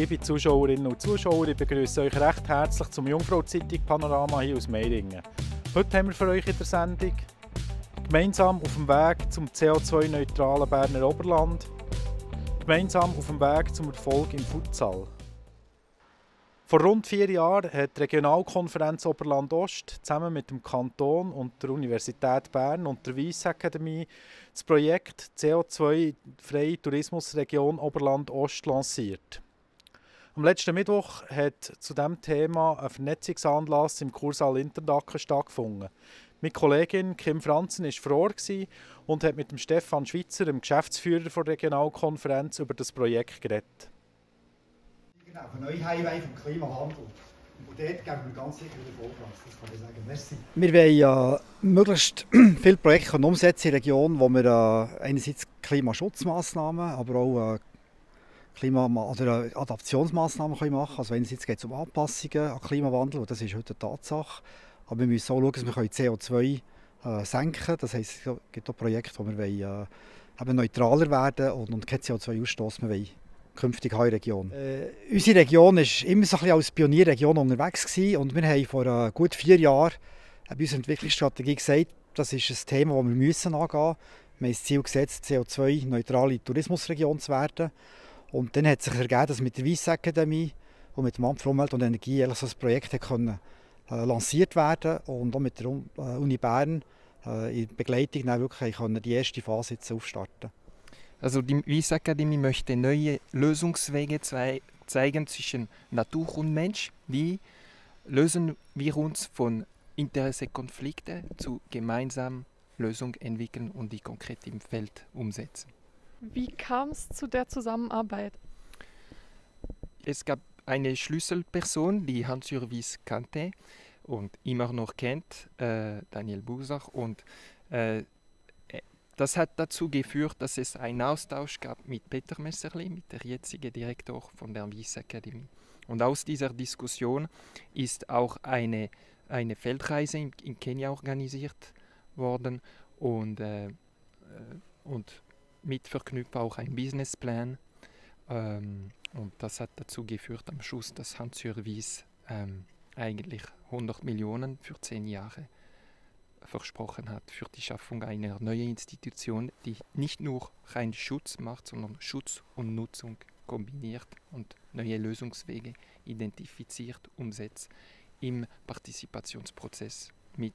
Liebe Zuschauerinnen und Zuschauer, ich begrüße euch recht herzlich zum Jungfrau-Zeitung Panorama hier aus Meiringen. Heute haben wir für euch in der Sendung gemeinsam auf dem Weg zum CO2-neutralen Berner Oberland, gemeinsam auf dem Weg zum Erfolg im Futsal. Vor rund 4 Jahren hat die Regionalkonferenz Oberland-Ost zusammen mit dem Kanton und der Universität Bern und der Wyss Akademie das Projekt CO2-freie Tourismusregion Oberland-Ost lanciert. Am letzten Mittwoch hat zu diesem Thema ein Vernetzungsanlass im Kursaal Interlaken stattgefunden. Meine Kollegin Kim Franzen war vor Ort und hat mit dem Stefan Schweitzer, dem Geschäftsführer der Regionalkonferenz, über das Projekt geredet. Genau, von neuen Highway vom Klimawandel. Und dort geben wir ganz sicher den Vollgas, das kann ich sagen. Merci. Wir wollen möglichst viele Projekte umsetzen in der Region, wo wir einerseits Klimaschutzmaßnahmen, aber auch Adaptionsmaßnahmen machen können. Also einerseits geht es um Anpassungen an Klimawandel, und das ist heute eine Tatsache. Aber wir müssen auch schauen, dass wir CO2 senken können. Das heisst, es gibt auch Projekte, wo wir neutraler werden und kein CO2-Ausstoß mehr wollen. Künftig in der Region. Unsere Region war immer so ein bisschen als Pionierregion unterwegs gewesen, und wir haben vor gut 4 Jahren bei unserer Entwicklungsstrategie gesagt, das ist ein Thema, das wir angehen müssen. Wir haben das Ziel gesetzt, CO2-neutrale Tourismusregion zu werden. Und dann hat sich ergeben, dass mit der Wyss Akademie und mit dem Amt für Umwelt und Energie so ein Projekt lanciert werden konnte und auch mit der Uni Bern in Begleitung dann wirklich die erste Phase jetzt aufstarten. Also die Wyss Akademie möchte neue Lösungswege zeigen zwischen Natur und Mensch. Wie lösen wir uns von Interessenkonflikten zu gemeinsamen Lösungen entwickeln und die konkret im Feld umsetzen? Wie kam es zu der Zusammenarbeit? Es gab eine Schlüsselperson, die Hans-Jürgen Wyss kannte und immer noch kennt, Daniel Busach. Und das hat dazu geführt, dass es einen Austausch gab mit Peter Messerli, mit der jetzigen Direktor von der Wyss Akademie. Und aus dieser Diskussion ist auch eine Feldreise in Kenia organisiert worden und mit verknüpft auch ein Businessplan. Und das hat dazu geführt am Schluss, dass Hans-Jürgen Wyss eigentlich 100 Millionen für 10 Jahre versprochen hat für die Schaffung einer neuen Institution, die nicht nur rein Schutz macht, sondern Schutz und Nutzung kombiniert und neue Lösungswege identifiziert, umsetzt im Partizipationsprozess mit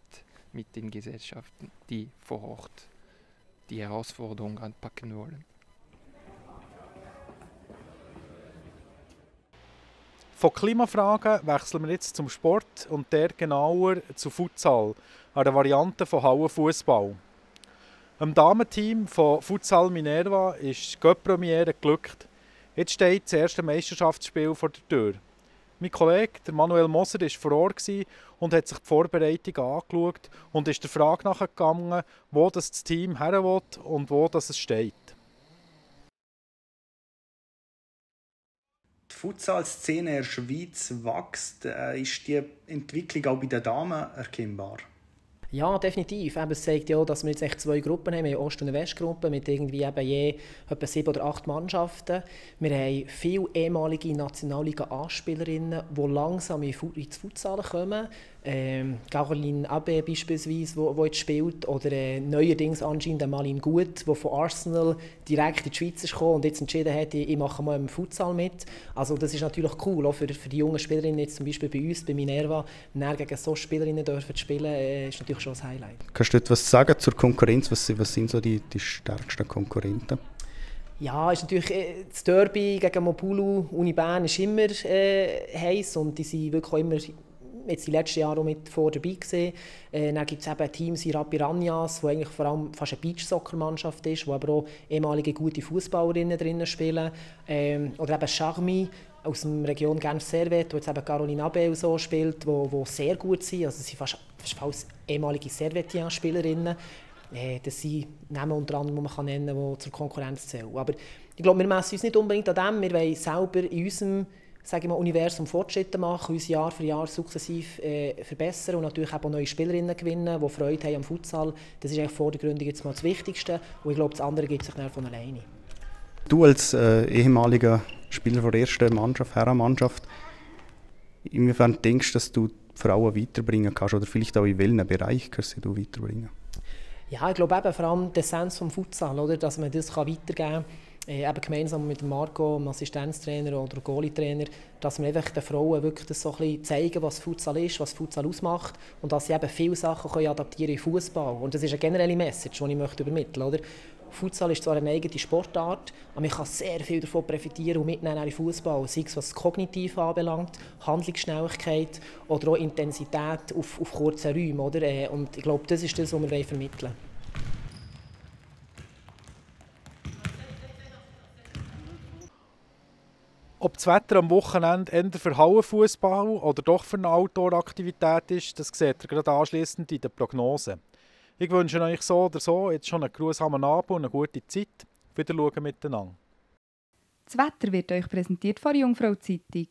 den Gesellschaften, die vor Ort die Herausforderung anpacken wollen. Von Klimafragen wechseln wir jetzt zum Sport und der genauer zu Futsal, einer Variante von Hallenfußball. Dem Damenteam von Futsal Minerva ist die Göpp-Premiere geglückt. Jetzt steht das erste Meisterschaftsspiel vor der Tür. Mein Kollege der Manuel Moser war vor Ort und hat sich die Vorbereitung angeschaut und ist der Frage nachgegangen, wo das Team her will und wo es steht. Die Futsal-Szene in der Schweiz wächst. Ist die Entwicklung auch bei den Damen erkennbar? Ja, definitiv. Es zeigt ja, dass wir jetzt echt 2 Gruppen haben. Wir haben eine Ost- und eine Westgruppe mit irgendwie je etwa 7 oder 8 Mannschaften. Wir haben viele ehemalige Nationalliga-A-Spielerinnen, die langsam ins Futsal kommen. Caroline Abbé beispielsweise, die jetzt spielt, oder neuerdings anscheinend Malin Gut, die von Arsenal direkt in die Schweiz ist gekommen und jetzt entschieden hat, ich mache mal im Futsal mit. Also das ist natürlich cool, auch für die jungen Spielerinnen, jetzt zum Beispiel bei uns, bei Minerva, gegen so Spielerinnen dürfen spielen, ist natürlich schon ein Highlight. Kannst du etwas sagen zur Konkurrenz? Was sind so die stärksten Konkurrenten? Ja, ist natürlich das Derby gegen Mopulu, Uni Bern ist immer heiß und die sind wirklich auch immer jetzt die letzten Jahre auch mit vor dabei gewesen. Dann gibt es eben Teams wie Piranhas, die eigentlich vor allem fast eine Beachsoccer-Mannschaft ist, wo aber auch ehemalige gute Fußballerinnen drinnen spielen. Oder eben Charmy aus der Region Genf-Servet, wo jetzt eben Caroline Abbé so spielt, wo sehr gut sind. Also sie sind fast ehemalige Servetien-Spielerinnen. Das sind Namen unter anderem, die man kann nennen kann, die zur Konkurrenz zählen. Aber ich glaube, wir messen uns nicht unbedingt an dem. Wir wollen selber in unserem Universum Fortschritte machen, uns Jahr für Jahr sukzessiv verbessern und natürlich auch neue Spielerinnen gewinnen, die Freude haben am Futsal. Das ist eigentlich vordergründig jetzt mal das Wichtigste und ich glaube, das andere gibt sich dann von alleine. Du als ehemaliger Spieler der ersten Mannschaft, Herrenmannschaft, inwiefern denkst du, dass du die Frauen weiterbringen kannst oder vielleicht auch in welchem Bereich kannst du weiterbringen? Ja, ich glaube eben vor allem die Essenz vom Futsal, oder? Dass man das weitergeben kann. Eben gemeinsam mit Marco, dem Assistenztrainer oder Goalie-Trainer, dass wir einfach den Frauen wirklich das so ein bisschen zeigen, was Futsal ist, was Futsal ausmacht und dass sie eben viele Sachen können adaptieren in Fußball. Und das ist eine generelle Message, die ich möchte übermitteln möchte. Futsal ist zwar eine eigene Sportart, aber man kann sehr viel davon profitieren und mitnehmen in den Fußball, sei es was das Kognitiv anbelangt, Handlungsschnelligkeit oder auch Intensität auf kurzen Räumen. Oder? Und ich glaube, das ist das, was wir vermitteln wollen. Ob das Wetter am Wochenende eher für Hallenfußball oder doch für eine Outdoor-Aktivität ist, das seht ihr gerade anschliessend in den Prognosen. Ich wünsche euch so oder so jetzt schon einen grusamen Abend und eine gute Zeit. Wieder schauen miteinander. Das Wetter wird euch präsentiert von der Jungfrau-Zeitung.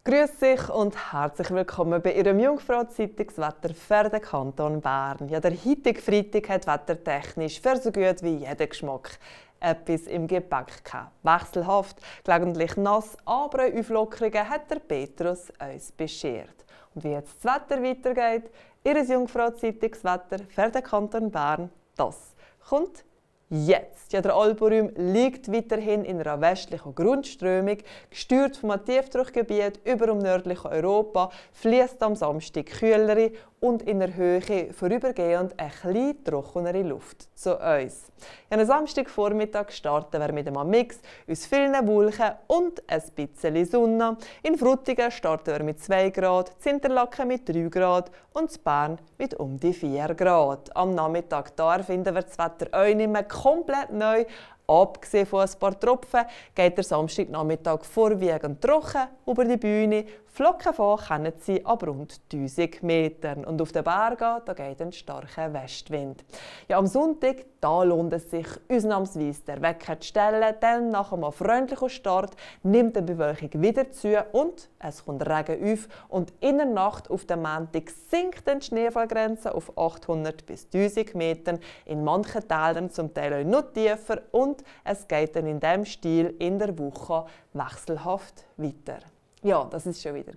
Grüß dich und herzlich willkommen bei Ihrem Jungfrau-Zeitungswetter für den Kanton Bern. Ja, der heutige Freitag hat wettertechnisch für so gut wie jeden Geschmack etwas im Gepäck gehabt. Wechselhaft, gelegentlich nass, aber auch Auflockerungen hat der Petrus uns beschert. Und wie jetzt das Wetter weitergeht, Ihr Jungfrau-Zeitungswetter für den Kanton Bern, das kommt jetzt. Ja, der Alpenraum liegt weiterhin in einer westlichen Grundströmung, gesteuert vom Tiefdruckgebiet über dem nördlichen Europa, fließt am Samstag kühlere und in der Höhe vorübergehend eine etwas trockenere Luft zu uns. Ja, am Samstagvormittag starten wir mit einem Mix aus vielen Wolken und ein bisschen Sonne. In Frutigen starten wir mit 2 Grad, in Interlaken mit 3 Grad und in Bern mit um die 4 Grad. Am Nachmittag da finden wir das Wetter auch nicht mehr komplett neu. Abgesehen von ein paar Tropfen geht der Samstagnachmittag vorwiegend trocken über die Bühne. Flocken von kennen sie ab rund 1000 Metern. Und auf den Bergen da geht ein starker Westwind. Ja, am Sonntag da lohnt es sich ausnahmsweise der Wecker zu stellen, denn nach einem freundlichen Start nimmt die Bewölkung wieder zu und es kommt Regen auf. Und in der Nacht auf den Montag sinkt die Schneefallgrenze auf 800 bis 1000 Metern, in manchen Tälern zum Teil auch noch tiefer und es geht dann in diesem Stil in der Woche wechselhaft weiter. Ja, das war schon wieder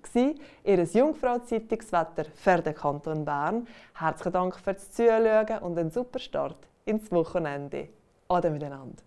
Ihr Jungfrau-Zeitungswetter für den Kanton Bern. Herzlichen Dank fürs Zuschauen und einen super Start ins Wochenende. Ade miteinander.